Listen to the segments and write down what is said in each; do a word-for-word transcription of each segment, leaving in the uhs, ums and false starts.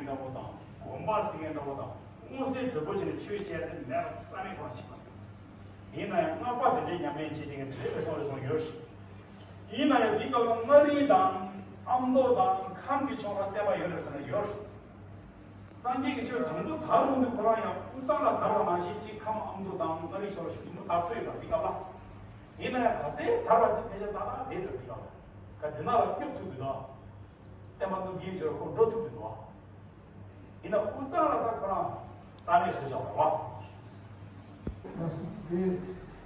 འདྲ་པོ་དང་། སྒོམ་པ་ཟེར་མཁན་འདྲ་པོ་དང་། མངོན་གསལ་དོད་པོ་བྱས་ནས་ཆོས་བྱས་ཏེ་མེད་པ་རྩ་མེད་ཁོ་རང་བྱེད་པ་རེད། ཡིན་ན་ཡང་སྔགས་པ་དེ་འདྲའི་ཉམས་ལེན་བྱེད་མཁན་དེ་འདྲའི་བསམ་བློ་སོང་ཡོད་རེད། ཡིན་ན་ཡང་འདི་སྐབས་ལ་མངའ་རིས་དང་ཨ་མདོ་དང་ཁམས་ཀྱི་ཕྱོགས་ལ་བསྟན་པ་ཡོད་རེད་ཟེར་ན་ཡོད་རེད། སངས་རྒྱས་ཀྱི་ཆོས་དང་དུ་དར་འོང་དུས་ཁོ་རང་ཡང་དབུས་གཙང་ལ་དར་བ་ནང་བཞིན་གཅིག་ཁམས་ཨ་མདོ་དང་མངའ་རིས་ཕྱོགས་ལ་ཤུགས་ཆེན་པོ་དར་ཐུབ་ཡོད་པ་འདི་སྐབས་ལ། ཡིན་ན་ཡང་ག་ཚད་དར་བ་འདི་ཕལ་ཆེར་ཏག་ཏག་བསྡད་འདུག་འདི་སྐབས་ལ། ག་འདི་ན་ལ་སྐྱོབ་ཐུབ་འདུག་ན། བསྟན་པ་སྟོབས་ཆེན་བྱས་ཁོ་འགྲོ་ཐུབ་འདུག་ན། ཡིན་ན་དབུས་གཙང་ལ་ད་ཁོ་རང་རྩ་མེད་བཟོས་བཞག་པ་རེད་བ། ཨ་སོ། དེ་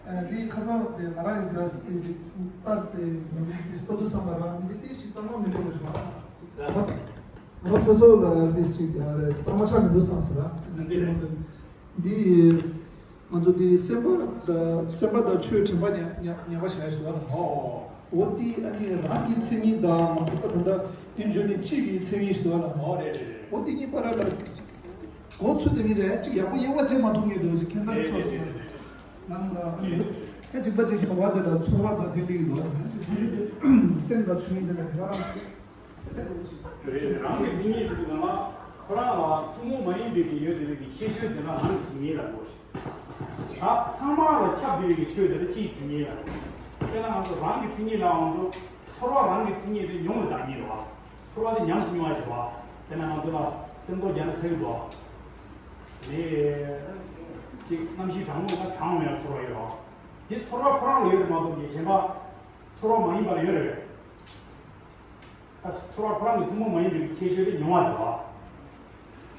ཨ་དེ་ཁ་སང་དེ་ང་རང་གི་ག་སི་དེ་ཅིག་ལྟ་དེ་ང་ཚོ་དེ་ལྟ་དུས་བསམ་པ་རང་འདི་དེ་ཞིག་གཙང་མ་མི་འདུག་ལ་བྱུང་བ། ང་རང་སོ་སོ་ལ་དེ་ཅིག་གཙང་མ་ཆགས་མི་འདུག་བསམ་ཟེར་ར། འདི་ང་ཚོ་དེ་སེམས་པ་དང་སེམས་པ་དང་ཆོས་དྲན་པ་ཉག་ཉག་ཉག་པ་བྱས་ཟེར་བ་ལ། ཨོ། འོ་དེ་ཨ་ནི་རང་གི་མཚན་ཉིད་དང་ང་ཚོ་ད་ལྟ་དེ་འཇོན་ནི་གཅིག་གི་མཚན་ཉིད་ཟེར་བ་ལ། ཨོ་རེད་རེད་རེད། འོ་དེ་གཉིས་བར་ལ། འོ་ཚུལ་དེ་ནི་རེད། གཅིག་ཡག་པོ་དབྱེ་བ་འབྱེད་མ་ཐུབ་མཁན་འདུག་ཅིག་ཁྱད་མཚར་ཆགས་སོང་། ནང་ལ་ཨ་ནི་ཨེ་གཅིག་པ་གཅིག་གི་བ་དེ་ལ་ཚོར་བ་དང་དེ་ལིག་འདུག་ཨ་ནི་གཅིག་སུ་ཆུ་དེ་སེམས་དང་ཆུ་ཡིན་དེ་ལ་དེ་ག་རང་། རེད། རང་གི་མཚན་ཉིད་ཟེར་དུས་ང་ལ་ཁོ་རང་ལ་ཐུན་མོང་མ་ཡིན་པའི་གི་ཡོད་བསྡད་པའི་གི་ཁྱད་ཆོས་དེ་ལ་རང་གི་མཚན་ཉིད་ལབ་དགོས་རེད། ད་ཚང་མ་ལ་ཁྱབ་བསྡད་པའི་གི་ཆོས་དེ་ལ་སྤྱིའི་མཚན་ཉིད་ལབ་དགོས་རེད། དཔེར་ན་ང་ཚོ་རང་གི་མཚན་ཉིད་ལབ་ཡོང་དུས་ཚོར་བ་རང་གི་མཚན་ཉིད་དེ་མྱོང་བའི་བདག་ཉིད་རེད་བ། ཚོར་བ་དེ་ཉམས་སུ་མྱོང་བ་ཞིག་རེད་བ། དཔེར་ན་ང་ཚོ་ལ་སེམས་ཐོག་རྒྱ་ནི་ཚ་གི་འདུག་བ། ནི་ཅིག་གནམ་གཤིས་གྲང་མོ་ན་གྲང་བའི་ཚོར་བ་ཡོད་རེད་བ། དེ་ཚོར་བ་ཁོ་རང་ལ་ཡོད་རེད་མ་གཏོགས་ཀྱི་གཞན་པ་ཚོར་བ་མ་ཡིན་པ་ལ་ཡོད་རེད་བས། ཚོར་བ་ཁོ་རང་གི་ཐུན་མོང་མ་ཡིན་པའི་ཁྱད་ཆོས་དེ་མྱོང་བ་རེད་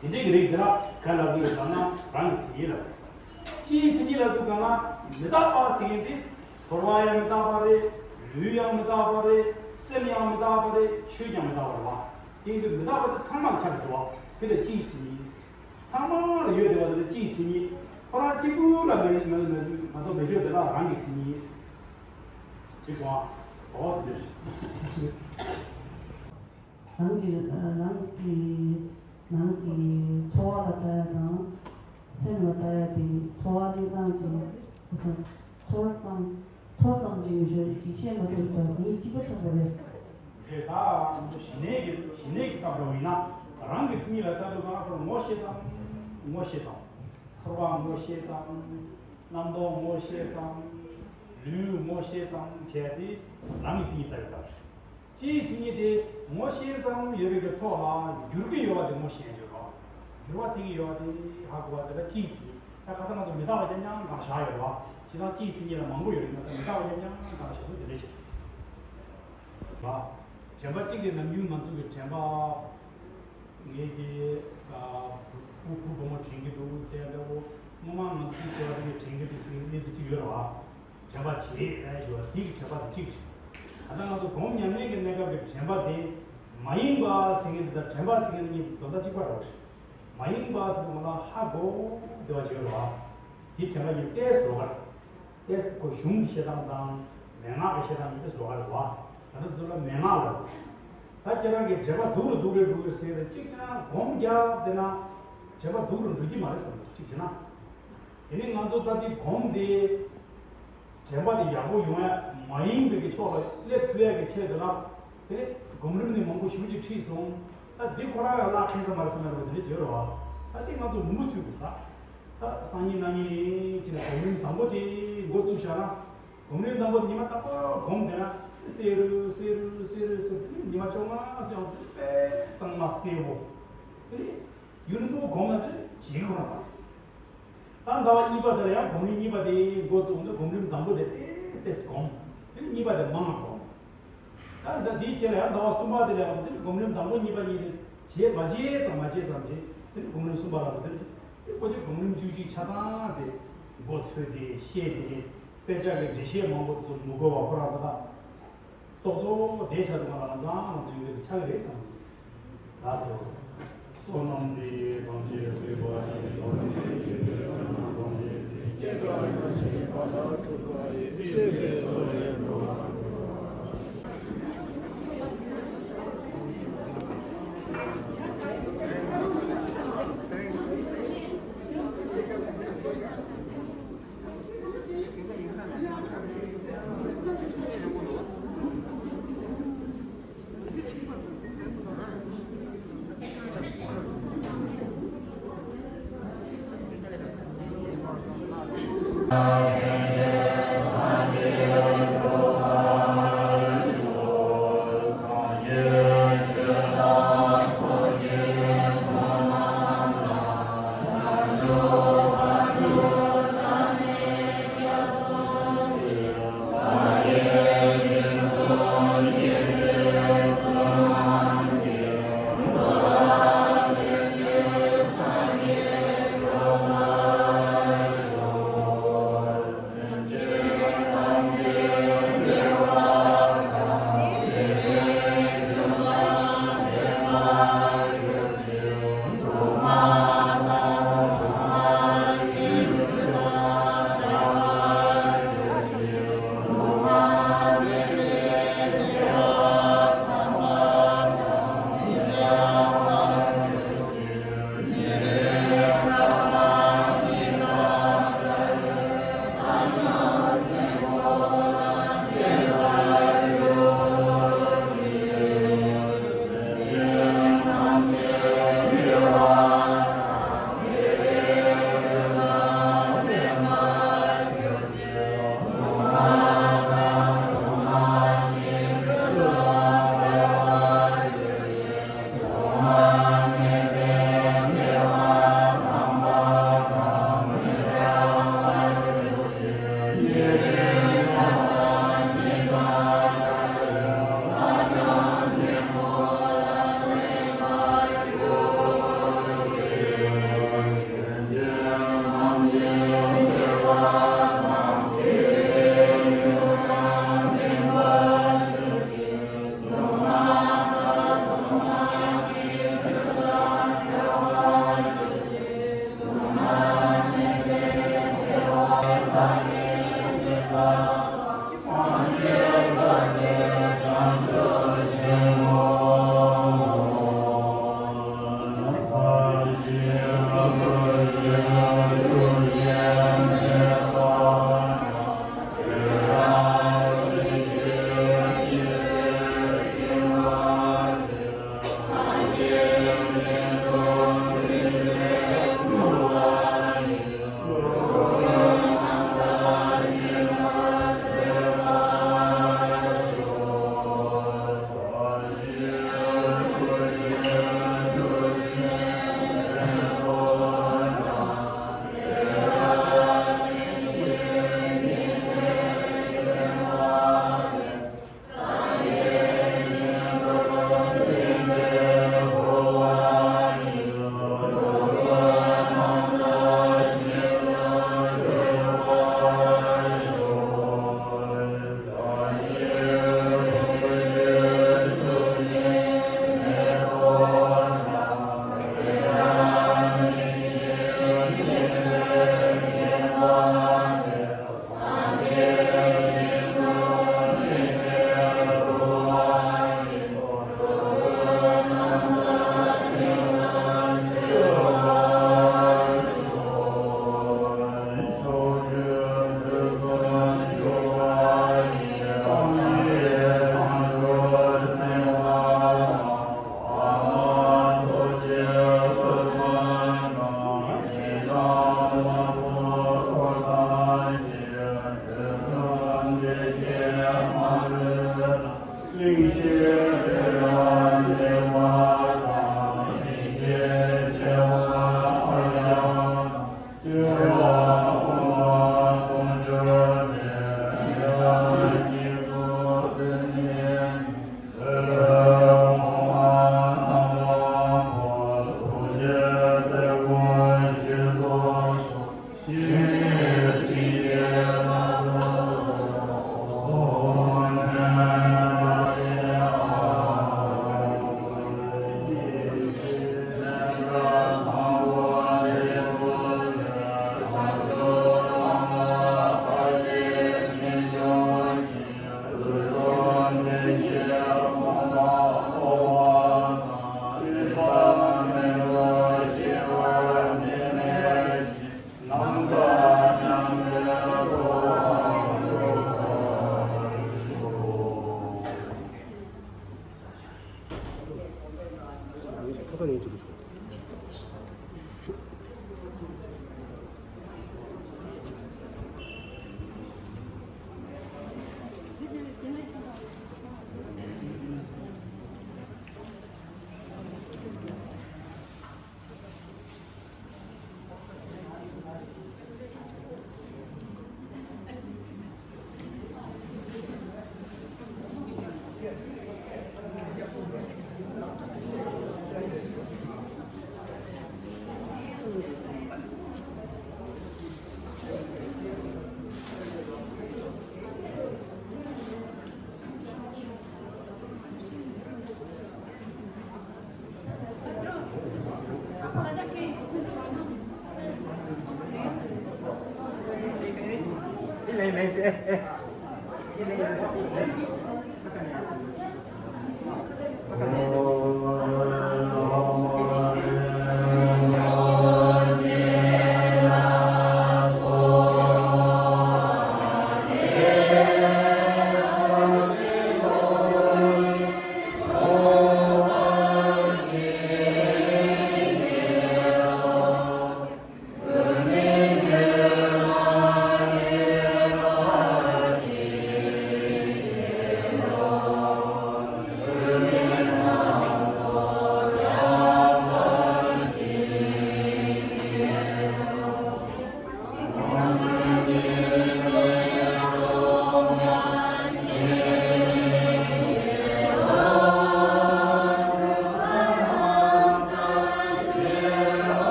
བ། དེ་འདྲའི་གི་རིགས་དེ་ལ་ག་ལབ་དགོས་རེད་ལབ་ན་རང་གི་མཚན་ཉིད་ལབ་དགོས། སྤྱིའི་མཚན་ཉིད་ལབ་དུས་གང་ན་མི་རྟག་པ་ཟེར་མཁན་དེ་ཚོར་བ་ཡང་མི་རྟག་པ་རེད། ལུས་ཡང་མི་རྟག་པ་རེད། སེམས་ཡང་མི་རྟག་པ་རེད། ཆོས་ཀྱང་མི་རྟག་པ་རེད་བ། དེ་ཡིན་དུས་མི་རྟག་པ་དེ་ཚང་མར་ཁྱབ་འདུག་བ། དེ་ལ་སྤྱིའི་མཚན་ཉིད། ཚང་མ་ལ་ཡོད་བསྡད་པ་དེ་ལ་སྤྱིའི་མཚན་ཉིད། ཁོ་རང་གཅིག་པུ་ལ་མེད་མེད་མེད་མ་གཏོགས་མེད་ཆོག་དེ་ལ་རང་གི་མཚན་ཉིད། ཅིག་སོང་ཨ། འོ་དེ་འདྲ་རེད། རང་གི་རང་གི་ནང་གི་ཚོར་བ་ལ་ལྟ་ཡ་དང་། སེམས་ལ་ལྟ་ཡ་དེ་ཚོར་བ་ནི་རང་གི་ཚོར་ཙམ་ཚོར་ཙམ་གྱི་ངེས་ཤེས་ཀྱི་ཤེས་མ་ཐུབ་པ་གཉིས་གཅིག་པ་ཆགས་པ་རེད། དེ་ད་ཞི་གནས་ཀྱི་ཞི་གནས་ཀྱི་སྐབས་འགྲོ་ཡིན་ན་རང་གི་མཚན་ཉིད་ལ་ལྟ་དུས་གང་ལྟར་ངོ་ཤེས་ཙམ་ངོ་ཤེས་ཙམ། ཚོར་བ་ངོ་ཤེས་ཙམ། རྣམ་རྟོག་ངོ་ཤེས་ཙམ། ལུས་ངོ་ཤེས་ཙམ་བྱས་ཏེ་རང་གི་མཚན་ཉིད་ལྟ་ཡོད་པ་རེད། སྤྱིའི་མཚན་ཉིད་དེ་ངོ་ཤེས་ཙམ་ཡོད་པའི་གི་ཐོག་ལ་འགྱུར་གྱི་ཡོད་པ་དེ་ངོ་ཤེས་ཡ་ཅིག་རེད། འགྱུར་བ་ཐེབས་ཀྱི་ཡོད་པ་དེ་ཧ་གོ་བ་དེ་ལ་སྤྱིའི་མཚན་ཉིད། ད་ཁ་སང་ང་ཚོ་མི་རྟག་པ་རྐྱང་རྐྱང་སྒང་བཞག་ཡོད་རེད་བ། ཞེ་སྡང་སྤྱིའི་མཚན་ཉིད་ལ་མང་པོ་ཡོད་རེད། ང་ཚོ་མི་རྟག་པ་རྐྱང་རྐྱང་སྒང་བཞག་ཚུལ་དེ་འདྲ་ཞིག་རེད། དྲན་པ་གཅིག་གིས་ནམ་རྒྱུན་ང་ཚོ་གི་དྲན་པ། ངེད་ཀྱི་ཨ་ཕྲུ་གུ་བུ་མོ་དྲན་གྱི་འདུག་ཟེར་འདྲ་བོ། སྔོན་མ་ང་ཚོ་གཅིག་བྱས་པ་དེ་གས་དྲན་གྱི་འདུག་ཟེར་གྱི་གནས་ཚུལ་གཅིག་ཡོད་རེད་བ། དྲན་པ་བྱེད་ཨེ་ཞུ་བ་དེ་གི་དྲན་པ་དེ་གཅིག་རེད། ད་ལྟ་ང་ཚོ་སྒོམ་ཉམས་ལེན་གྱི་གནས་སྐབས་ཀྱི་དྲན་པ་དེ་མ་ཡེངས་པ་ཟེར་མཁན་དེ་དང་དྲན་པ་ཟེར་མཁན་གཉིས་དོན་དག་གཅིག་པ་རེད་བ། མ་ཡེངས་པ་ཟེར་དུས་ང་ལ་ཧ་གོ་བདེ་བ་ཞིག་ཡོད་རེད་བ། དེ་དྲན་པ་ཉིད་ཏོག་ཙམ་ལོགས་ཀ་རེད། ཏོག་ཙམ་ཁོ་གཞུང་གི་བཤད་སྟངས་དང་མན་ངག་གི་བཤད་སྟངས་ཉིད་ཏོག་ཙམ་ལོགས་ཀ་རེད་བ། ད་ལྟ་ཚོ་ལ་མན་ངག་ལ། ད་ཁྱེད་རང་གི་དྲན་པ་སྡུག་རུ་སྡུག་རུ་འགྲོ་གི་ཟེར་ཏེ་གཅིག་ཀྱང་སྒོམ་རྒྱག་བསྡད་ན་དྲན་པ་སྡུག་རུ་འགྲོ་གི་མ་རེད་བསམ་གྱི་འདུག་གཅིག་བྱས་ན། དེ་ནས་ང་ཚོ་ད་ལྟའི་སྒོམ་དེ་དྲན་པ་དེ་ཡག་པོ་ཡོང་ཡ་མ་ཡེངས་པའི་གི་ཕྱོགས་ལ་སླེབས་ཐུབ་ཡ་གི་ཆེད་དུ་ལ། དེ་ནས་སྒོམ་རིམ་ནི་མང་པོ་ཞེ་པོ་ཅིག་ཁྲིད་སོང་། ད་འདི་ཁོ་རང་ཡང་བརླག་ཁེལ་ས་མ་རེད་བསམ་ཡ་འདྲ་བོ་དེ་འདྲ་བྱེད་རོགས། ད་འདི་ང་ཚོ་མུ་མཐུད་དགོས་ད། ད་སང་ཉིན་གནངས་ཉིན་ནས་ཅི་ན་སྒོམ་རིམ་དང་པོ་དེ་འགོ་བཙུགས་བཞག་ན། སྒོམ་རིམ་དང་པོ་དེ་ཉི་མ་རྟག་པར་སྒོམ་བསྡད་ན་གསལ་རུ་གསལ་རུ་གསལ་རུ་གསལ་རུ་ཉི་མ་བཅོ་ལྔ་གསལ་བ་དེ་དཔེ་གཙང་མ་གསལ་བོ། དེ་ནས་ཡུན་རིང་པོ་སྒོམ་ན་དེ་ཇེ་ཁོ་རང་ད། ད་ཟླ་བ་གཉིས་པ་དེར་ཡང་སྒོམ་རིམ་གཉིས་པ་དེ་འགོ་བཙུགས་འདུག་སྒོམ་རིམ་དང་པོ་དེ་ཏེས་ཏེས་སྒོམ། དེ་ནས་གཉིས་པ་དེ་མང་བ་སྒོམ། ད་ད་དེའི་རྗེས་ལ་ཡང་ཟླ་བ་གསུམ་པ་དེ་ལ་ཡང་དེ་ནས་སྒོམ་རིམ་དང་པོ་གཉིས་པ་གཉིས་དེ་བྱས་མ་བྱས་ཙམ་མ་བྱས་ཙམ་བྱས། དེ་ནས་སྒོམ་རིམ་གསུམ་པ་ལ་དེ་ནས་དེ་ཁོ་ཚོའི་སྒོམ་རིམ་བཅུ་གཅིག་ཆ་ཚང་དེ་མགོ་ཚོས་ཏེ་བཤད་དེ་དཔེ་ཆ་གི་འགྲེལ་བཤད་མང་པོ་ཚོ་མི་དགོས་པ་ཁོ་རང་ཁོ་ཐག་ཏོག་ཙོག་བསྡད་བྱ་དུ་མ་ལ་ང་ཚང་ང་ཚོ་ཡོད་ཀྱི་ཆགས་ཀྱི་རེད་བསམ་གྱི་ལགས་སོ། བསོད་ནམས་འདི་ཡིས་ཐམས་ཅད་གཟིགས་པ་ཉིད། ཐམས་ཅད་མཁྱེན་པའི་ཕྱིར་ན་ཐམས་ཅད་མཁྱེན། སྐྱེ་རྒ་ན་འཆིའི་རྦ་ཀློང་འཁྲུགས་པ་ཡི། སྲིད་པའི་མཚོ་ལས་འགྲོ་བ་སྒྲོལ་བར་ཤོག།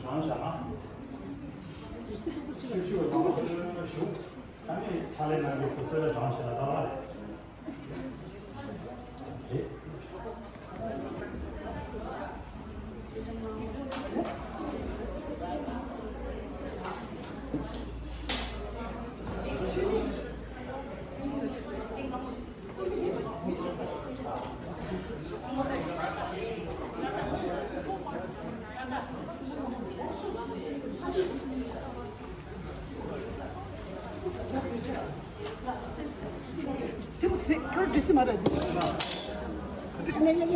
གྲངས་བཞག་ན། ཤུ་ཤུ་བའི་ཚང་མ་ཞུ། ད་ནི་ཕྱག་ལས་གནང་མཁན་ཚོ་གསོལ་རས་གྲངས་བཞག་ན་ད་བར་རེད། དེ་མོ་ཟེར་ཁྱོད་འདྲི་སྲིད་མ་རེད། ཡ་ཡ་ཡ།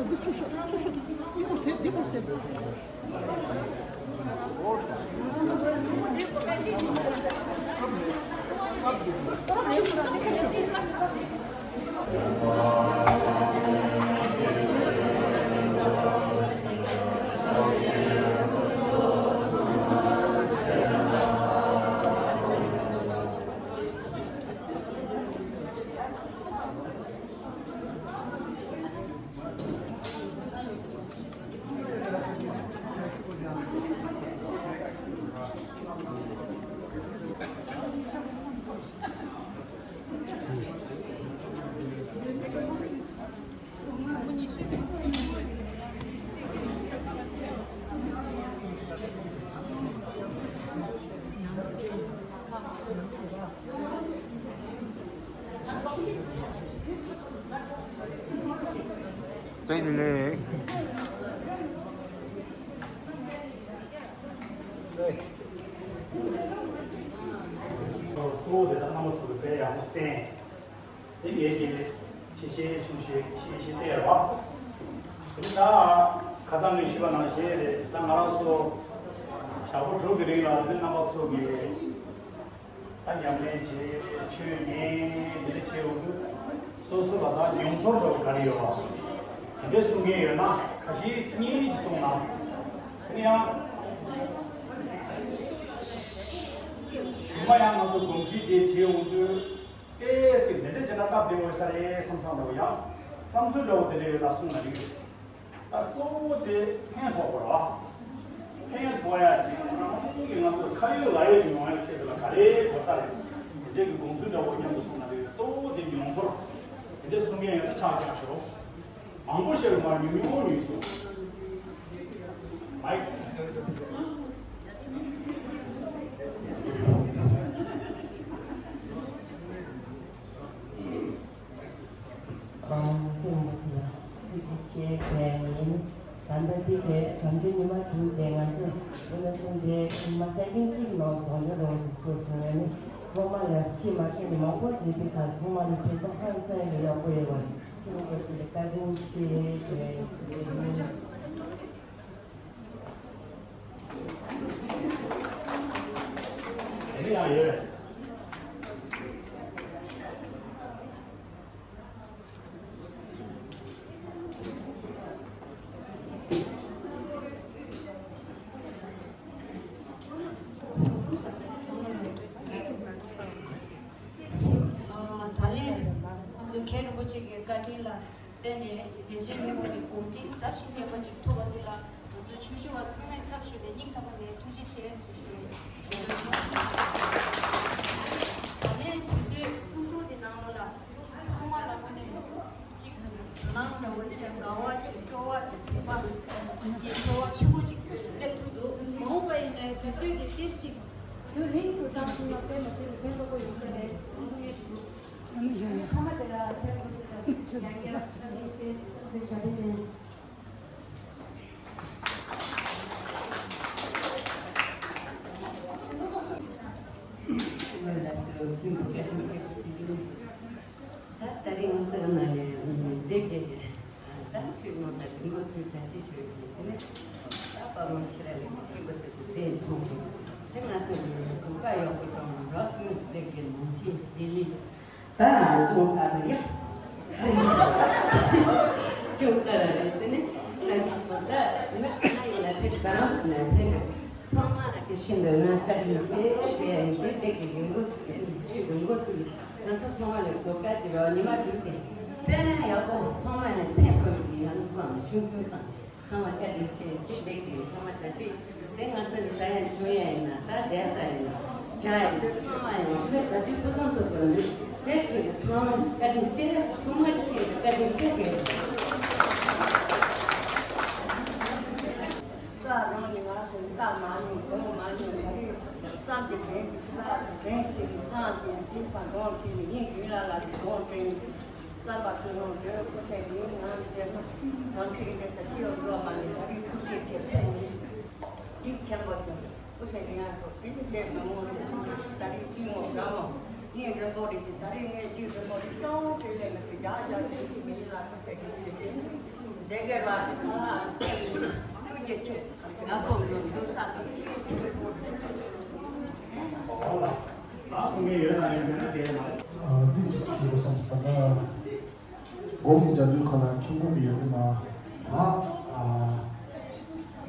འདི་ཚུར་ཤོག་ཚུར་ཤོག་འདི་མོ་ཟེར་འདི་མོ་ཟེར། བསྟན་ནས། གཙོ་བོ་དེ་དག་རྣམ་པ་ཚོ་གིས་དཔེ་ཡག་པོ་གསན། དེ་ངས་ཀྱིས་ཆེ་ཤེལ་ཆུང་ཤེལ་ཆེ་ཤེལ་བལྟས་ཡོད་པ། དེ་ད་ཁ་སང་ངས་ཞུས་པ་ནང་བཞིན་རེད། ད་ང་རང་ཚོ་ཞག་པོ་དྲུག་གི་རིང་ལ་འདི་རྣམ་པ་ཚོ་གིས་ད་ཉམས་ལེན་བྱེད། ཆོས་ཉན། འདི་འདྲ་བྱེད་འོང་དུས་སོ་སོ་ལ་ད་མྱོང་ཚོར་འདྲ་བོ་ག་རེ་ཡོད་པ། དེ་འདྲ་གསུང་མཁན་ཡོད་ན་ཁ་ཤས་གཉིས་གཉིས་ཀྱིས་གསུངས་ན། དེ་ནས་ཡང་གཞུག་མ་ཡང་ང་ཚོ་སྒོམ་ཁྲིད་དེ་བྱེད་འོང་དུས། ཏོག་ཙམ་དེ་འདྲ་བྱས་ན་སྟབས་བདེ་བོ་ཡོད་ས་རེད་བསམ་བསམ་འདྲ་བོ། ཡང་བསམ་ཚུལ་འདྲ་བོ་དེ་འདྲ་ཡོད་ན་གསུངས་ན་འགྲིག་གི་རེད། ད་གཙོ་བོ་དེ་ཕན་ཐོགས་དགོས་རེད་བ། ཕན་ཐོགས་ཡ་ཅིག་རང་གི་ང་ཚོ་ཁ་ཡོད་ལག་ཡོད་ཀྱི་ཡོང་ཡ་ཆེད་དུ་ལ་ག་རེ་དགོས་ས་རེད། དེ་འདྲ་གི་དགོངས་ཚུལ་འདྲ་བོ་མཉམ་དུ་གསུངས་ན་འགྲིག་གི་རེད། གཙོ་བོ་དེ་མྱོང་ཚོར་དེ་འདྲ་གསུང་མཁན་ཡོད་ན་ཆ་བཞག་ཤོག་མང་པོ་བཤད་པ་མ་ཉུང་ཉུང་ཉུང་སོང་། མའིག་ཨང་། ཐུགས་རྗེ་ཆེ་ཟེར་ཡིན། ད་ལྟ་འདི་གའི་དམ་ཆོས་ཉི་མ་དྲུག་དེ་ང་ཚོས་སྤུན་ཟླ་གསུམ་དེ་ཉི་མ་གསར་རྙིང་གཅིག་ནང་རྫོགས་འགྲོ་འགྲོ་བ་ཞིག་ཚོར་སོང་། ཡང་ནི་ཚང་མ་ལ་ཕྱི་མ་ཁྱོད་ནི་མང་པོ་བྱས་པའི་ཁར་ཚང་མ་ལ་ཕན་ཐོགས་ཧང་སང་ཡང་ཡག་པོ་ཡོད་པ་ཁྱོད་སྐོར་ཞིག་ལ་བཀའ་དྲིན་ཆེ་ཞེས་ཞུ་ཡིན། དེ་ཡང་ཡོད། ད་ལན་ང་ཚོའི་མཁན་རིན་པོ་ཆེ་གི་བཀའ་དྲིན་ལ་བརྟེན་ནས་བདེ་ཆེན་སྨྱུ་གུ་ནས་གོམ་སྒྲིག་ཟབ་ཞིང་རྒྱས་པ་ཅིག་ཐོབ་པ་འདི་ལ་ང་ཚོ་ཆོས་ཞུ་བ་ཚང་མས་ཚབ་ཞུས་ཏེ་སྙིང་ཐག་པ་ནས་ཐུགས་རྗེ་ཆེ་ཞེས་ཞུ་ཡོད། ད་ལན་དུས་ཚོད་ཐུང་ཐུང་འདི་ནང་ལོགས་ལ་ཚང་མ་ལ་དངོས་གནས་གཅིག་དོ་སྣང་འདྲ་བོ་བྱས། དགའ་བ་བྱས། སྤྲོ་བ་བྱས། ཕན་པ་གི་ཚོར་བ་ཆེན་པོ་ཅིག་སླེབས་ཐུབ་འདུག་མ་འོངས་པ་ཡིན་ནའི་དུས་ཚོད་འདི་ཏོག་ཙམ་ཅིག་རྒྱུན་རིང་དུ་བཏང་ཐུབ་ན་དཔེ་མི་སྲིད་པའི་ཕན་ཐོགས་པོ་ཡོང་ས་རེད་གསུང་ཡས་ཞུ། ཨ་ནི་ཡང་ཡང་ཐ་མ་དེ་ལ་ཐེངས་མང་པོ་ཞིག་ལ་ཡང་བསྐྱར་བཀའ་དྲིན་ཆེ་ཞེས་ཞུ་ཞབས་པད་བརྟན། ད་ད་རིང་ང་ཚོའི་ནང་ལས་འདི་སྐད་ཀྱི་ད་ཆོས་ངོ་ཚ་གི་འགོ་ཚུགས་ད་ཅི་ཞིག་ཞིག་དེ་ནས་ད་དཔའ་མོ་ཁྱེད་རང་ལས་ཀྱི་འགོ་ཚུགས་དེ་མཐོང་གི་དེ་ང་ཚོ་གི་གོ་སྐབས་ཡག་པོ་བཏང་རོགས་སུ་འདི་གི་ནང་ཆེན་ལྡི་ལི། ད་ལྟོང་ཁ་དུ་ཡ། ཅུང་ལྟར་རེད་དེ་ནི་ང་གི་ཚོ་ད་ང་ང་ཡིན་ན་ཕེབས་ག་རང་ཟེར་ན་ཕེབས་ན་ཚང་མ་ལ་དེ་བཞིན་དུ་ང་ལྟ་གིན་བྱེད་ཟེར་ཡ་ཡིན་དེ་དེ་གི་རིང་པོ་ཟེར་ཡ་ཡིན་དེ་རིང་པོ་ཟེར་ང་ཚོ་ཚང་མ་ལ་གོ་སྐབས་དེ་རོགས་ཉི་མ་དྲུག་དེ་དཔེ་ཡག་པོ་ཚང་མ་ལ་ཕན་ཐོགས་ཀྱི་ཡང་བསམ་ཤུགས་སུ་བསམ། ཚང་མ་བཀའ་དྲིན་ཆེ། དེ་ལེགས་ཀྱི་ཚང་མ་གྲ་སྒྲིག་དེ་ང་ཚོ་ནི་ད་ཡང་བྱུང་ཡ་ཡིན་ན་ད་བསྡད་ས་ཡིན་ན་བྱ་ཡ་ཡིན་ཚང་མ་ཡང་ཚུལ་གྲ་སྒྲིག་ཕུན་སུམ་ཚོགས་པ་ནི་དེ་ཁྲིད་ཀྱི་ཚང་མ་བཀའ་དྲིན་ཆེ། ཚང་མ་ཆེ་བཀའ་དྲིན་ཆེ་གི། རྩ་རང་ནས་ང་ཚོ་རྟ་མ་ཉོ་གོང་མ་ཉོ་ད་རེས་བསམ་གྱི་དྲན་གྱི་ཚིག་ལ་དྲན་གྱི་བསམ་གྱི་འཛིན་པ་གོང་གི་ཡིན་གྱི་ལ་ལ་གི་གོང་དྲན་གྱི། བསམ་པ་ཀུན་སློང་འདོད་དགུ་ཚད་ཀྱི་ངང་བསྟེན་ན། ནམ་མཁའི་འདྲ་ཆ་སྤྱི་ཡོངས་འགྲོ་བ་མི་ལ་རིགས་ཐུགས་རྗེ་ཆེ་ཕན་ཡིན། རིགས་ཆེན་པོ་ཅན་དགུ་ཚད་ཀྱི་ངང་དུ་དེ་ནི་ལས་མང་བོ་ལས་ད་རིགས་སྐྱིད་མོ་དགའ་མོ་ངས་རིན་པོ་རིགས་ཀྱི་ད་རིགས་ངས་རྒྱུད་རིན་པོ་རིགས་ཅུང་དེ་ལས་མི་ཚེ་རྒྱ་རྒྱ་དེ་ཞིག་མི་ཡིན་ལ་དགུ་ཚད་ཀྱི་དེ་དེ་ནི་དེ་གའི་བ་ཞིག་ལ་ཐུགས་རྗེ་ཆེ། ང་ཁོང་ཚོ་འདུག་ས་དེ་ཅི་ཡོད་ཀྱི་རེད་པོ་རེད། ཨ། འདི་གཅིག་ཞུ་བསམ་ས་ན། སྒོམ་རྒྱག་དུས་ཁ་ལ་ཁྱིམ་སྒོ་གི་ཡ་དེ་ན། ཨ། ཨ།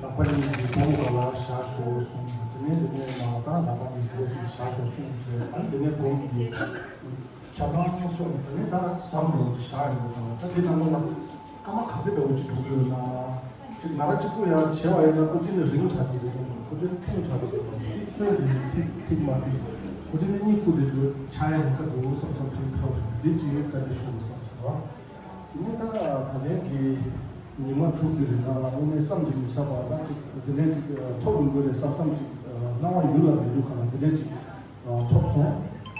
ལག་པ་གཉིས་ཀྱིས་སྒོམ་ག་ལ་བཞག་ཤོག་གསུངས། དེ་ནས་དེ་ནས་མ་ད་ལག་པ་གཉིས་ཀྱིས་བཞག་ཤོག་གསུངས་བྱས། ཨ་ནི་དེ་ནས་སྒོམ་གྱི་ཆ་ཚང་སོགས་ནས་དེ་ནས་ད་ཙམ་རོགས་ཀྱིས་བཞག་ཡོང་གི་དང་། ད་དེ་ནང་ལོགས་ལ་སྐར་མ་ག་ཚོད་འདྲ་བོ་ཅིག་འགྲོ་གི་ཡོད་ན། ཅིག་ང་རང་གཅིག་པུ་ཡར་བྱེད་པ་ཡིན་ན་ཁོ་ཅི་ནས་རིང་དྲགས་ཀྱི་རེད། ཁོ་ཅི་ནས་ཐུང་དྲགས་ཀྱི་རེད། དེ་ཚོས་དེ་ཐིག་ཐིག་མ་ཐིག་ཁོ་ཅི་ནས་གཉིད་ཁུག་དེ་འདྲ་ཆགས་ཡ་ཡིན་ཁ་འདུག་བསམ་བསམ་ཐིག་ཐོག་སོང་། འདི་ཅིག་བཀའ་འདྲི་ཞུ་དགོས་བསམ་སོང་བ། དེ་ནས་ད་ད་ལན་གྱི་ཉི་མ་དྲུག་གི་རིང་ལ་དངོས་གནས་བསམ་གྱིས་མི་ཁྱབ་པ་དང་ཅིག་དེ་འདྲ་ཅིག་ཐོབ་ཡོང་གི་རེད་བསམ་བསམ་ཅིག་སྣང་བ་ཡུལ་ལ་འགྲོ་རྒྱུ་ག་ལ་དེ་འདྲ་ཅིག་ཐོབ་སོང་།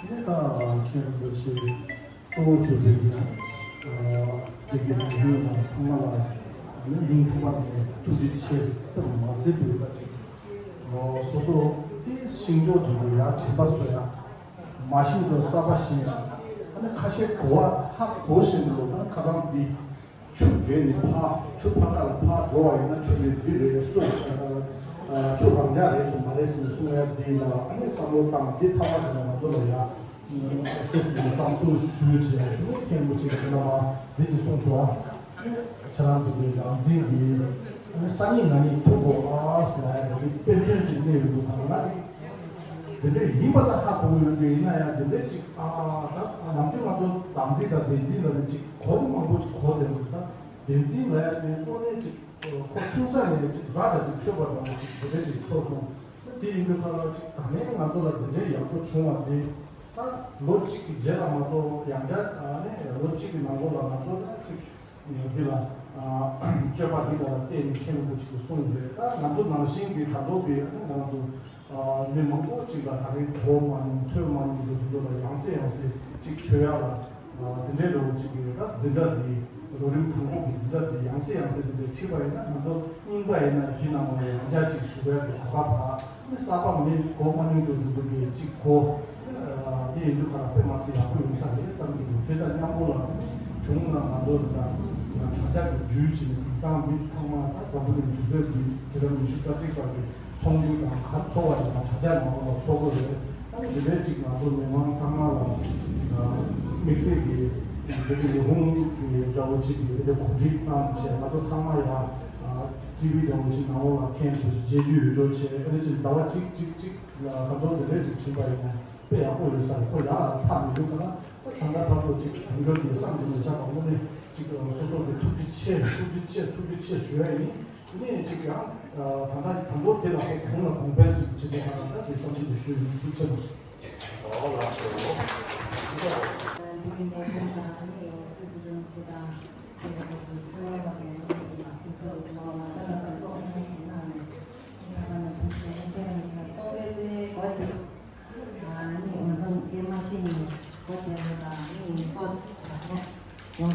དེ་ནས་ད་མཁན་རིན་པོ་ཆེ་གཙོ་བོ་བྱས་པའི་གི་དེ་གི་ཡུལ་དང་ཚང་མ་ལ་ནི་སྙིང་ཐག་པ་ནས་ཐུགས་རྗེ་ཆེ་ཐུགས་མ་ཟད་པའི་ད་ཅིག་སོ་སོ་དེ་ཤིང་ཕྱོགས་དེ་ཚོ་ཡར་དྲན་པ་གསོ་ཡ། མ་ཤེས་འགྲོ་ས་པ་ཤེས། ཨ་ནི་ཁ་ཤས་གོ་བ་ཧ་གོ་བཞིན་དུ་ད་ཁ་སང་འདི་ཆུ་བརྒལ་ནས་ཕར་ཆུ་ཕར་ཁ་ལ་ཕར་འགྲོ་བ་ཡིན་ན་ཆུ་དེ་འདི་རེད་སོ། ཆུ་རང་འཇགས་རེད་སོ་མ་རེད་ཟེར་ནས་གསུང་ཡ་འདི་ལ་ཨ་ནི་བསམ་བློ་བཏང་འདི་ཐ་མ་དེ་ལ་ང་ཚོ་ལ་ཡ་སོ་སོའི་བསམ་ཚུལ་ཞུས་བྱས་ཨ་ནི་མཁན་པོ་ཅིག་གིས་མ་འདི་ཅིག་གསུངས་སོང་། ཁྱེད་རང་ཚོ་གི་རང་བཙན་གྱི་ཨ་ནི་སང་ཉིན་གནངས་ཉིན་ཐུག་དགོས་ཨ་ཟེར་ཡ་དེ་དཔེ་མཚོན་ཅིག་གནས་ཡོང་དུས་ད་ང་དེ་འདྲ་ཡིན་པ་ལ་ཧ་གོ་གི་ཡོད་དེ་ཡིན་ན་ཡང་དེ་འདྲ་ཅིག་ཨ་ད་ནམ་རྒྱུན་ང་ཚོ་དམ་ཚིག་དང་བདེན་ཚིག་ལ་ནི་ཅིག་གོ་རིམ་མང་པོ་ཅིག་གོ་བསྡད་འདུག་ད་བདེན་ཚིག་ལ་ཡང་དེ་གཙོ་གནད་ཅིག་ཁོ་ཆུང་ས་ནས་ཅིག་ར་ལ་ཅིག་ཆོད་པ་དང་ཅིག་དེ་འདྲ་ཅིག་ཚོར་སོང་། དེ་ཡིན་དུས་ཁ་ལ་ཅིག་ད་ནས་ང་ཚོ་ལ་དེ་འདྲའི་ཡག་པོ་བྱུང་བ་དེ་ད་ལོ་གཅིག་གི་རྗེས་ལ་མ་གཏོགས་ཡང་བསྐྱར་ནས་ལོ་གཅིག་གི་ནང་ལོགས་ལ་ང་ཚོ་ད་ཅིག་འདི་ལ་སྤྱོད་པ་འདི་ལ་བལྟས་ནས་མཁན་པོ་ཅིག་གིས་གསུངས་རེད། ད་ང་ཚོ་ནང་བཞིན་གྱི་ད་ལྟོ་གི་ང་ཚོ་མི་མང་པོ་ཅིག་ལ་ད་རེས་གོ་མ་མྱོང་ཐོས་མ་མྱོང་རྒྱུ་དེ་ཚོ་ལ་ཡང་སེ་ཡང་སེ་ཅིག་ཐོས་ཡ་ལ་དེ་འདྲའི་འདྲ་བོ་ཅིག་གི་ད་འཛིན་གྲྭ་འདི་ལོ་རིམ་དང་པོ་གི་འཛིན་གྲྭ་འདི་ཡང་སེ་ཡང་སེ་དེ་འདྲའི་ཁྲིད་པ་ཡིན་ན་ང་ཚོ་རྙིང་པ་ཡིན་ན་རྒྱུད་ནང་ལ་ཡང་བསྐྱར་ཅིག་ཞུ་ཡ་གི་གོ་སྐབས་དང་། ནི་གསར་པ་མི་གོ་མ་མྱོང་རྒྱུ་དེ་ཚོ་གིས་གཅིག་གོ། དེ་ཡིན་དུས་ཁ་ལ་དཔེ་མ་སྲིད་ཡག་པོ་ཡོང་ས་རེད་བསམ་གྱི་འདུག་དེ་དང་མཉམ་པོ་ལ་བྱུང་ན་ང་ཚོ་དེ་དང་དྲ་རྒྱ་གི་བརྒྱུད་བྱས་ནས་དེང་སང་མི་ཚང་མ་ད་འཛམ་བུ་གླིང་དུས་ཚོད་འདི་དུས་རབས་ཉི་ཤུ་རྩ་གཅིག་པ་གི་ཚོགས་འདུ་དང་ག་ཚོགས་པ་དང་དྲ་རྒྱ་ནང་ལ་ཚོགས་དགོས་རེད། ཨ་ནི་དེ་འདྲའི་གཅིག་ང་ཚོ་མི་མང་ཚང་མ་ལ་དམིགས་བསལ་གྱི་དེ་གི་ཉི་ཧོང་གི་འདྲ་བོ་གཅིག་གི་དེ་གོ་སྒྲིག་གནང་བྱས་ང་ཚོ་ཚང་མ་ཡ། ཊི་ཝི་འདྲ་བོ་ཅིག་ནང་ལོགས་ལ་མཁན་ཚོ་ཞིག་མཇལ་རྒྱུ་ཡོད་ཆོག་བྱས་ཨ་ནི་ཅིག་ཟླ་བ་གཅིག་གཅིག་གཅིག་ལ་ད་དུང་དེ་འདྲས་ཅིག་བྱུང་པ་ཡིན་ན་དཔེ་ཡག་པོ་ཡོད་ས་རེད། ཁོ་ཡག་ལ་ཐག་མི་འཇུག་ཁ་ན་ད་ད་ལྟ་བར་དུ་ཅིག་བྱུང་རྒྱུ་དེ་བསམ་གྱིས་མི་ཁྱབ་པ་དངོས་གནས་ཅིག་སོ་སོ་གི་ཐུགས་རྗེ་ཆེ་ཐུགས་རྗེ་ཆེ་ཐུགས་རྗེ་ཆེ་ཞུ་ཡ་ཡིན། དེ་ནས་ཅིག་ཡང་ད་ལྟ་ད་དུང་དེ་ལ་ཁོ་གོང་ལ་གོང་འཕེལ་ཅིག་བྱེད་དགོས་ཁ་ན་ད་དེ་བསམ་ཚུལ་དེ་ཞུ་ཡིན། ཐུགས་རྗེ་